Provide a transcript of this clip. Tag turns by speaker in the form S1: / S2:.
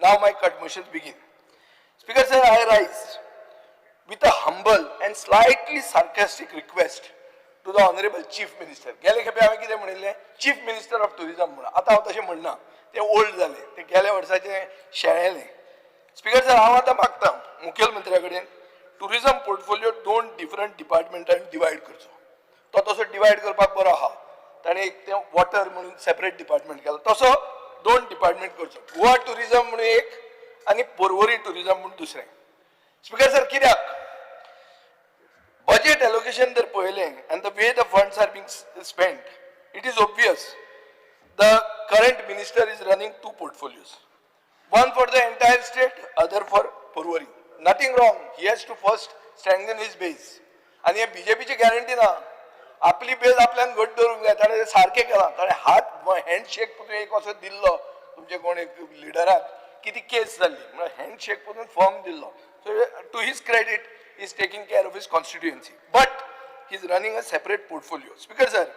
S1: Now my cut motions begin. Speaker sir, I rise with a humble and slightly sarcastic request to the honourable chief minister. गेले खेपे हांवें कितें म्हणिल्लें, chief minister of tourism म्हणून. आतां हांव तशें म्हणना, तें ओल्ड जालें, तें गेल्या वर्साचें शेळेलें. स्पीकर सर, हांव आतां मागता मुखेलमंत्र्या कडेन, टुरिजम पोर्टफोलियो दोन डिफरंट डिपार्टमेंटान डिवायड करचो. तो तसो डिवायड करपाक बरो आहा. ताणें एक तें वॉटर म्हणून सेपरेट डिपार्टमेंट केला, तसो दोन डिपार्टमेंट करचो, गोवा टुरिजम म्हणून एक आनी पोरवरी टुरिजम म्हणून दुसरें. स्पीकर सर, कित्याक बजेट एलोकेशन जर पळयलें and the way the funds are being spent, it is obvious the current minister is running two portfolios, one for the entire state, other for Porvorim. Nothing wrong. He has to first strengthen his base. आनी हे बीजेपीची guarantee ना. आपली बेज आपल्यान घट दवरूंक जाय. ताणें सारकें केलां. ताणें हात हँडशेक पसून एक असो दिल्लो तुमचे कोण एक लिडराक की ती केस जाल्ली. म्हळ्यार हँडशेक पसून फर्म दिल्लो. So to his credit, is taking care of his constituency, but he is running a separate portfolio. Speaker sir,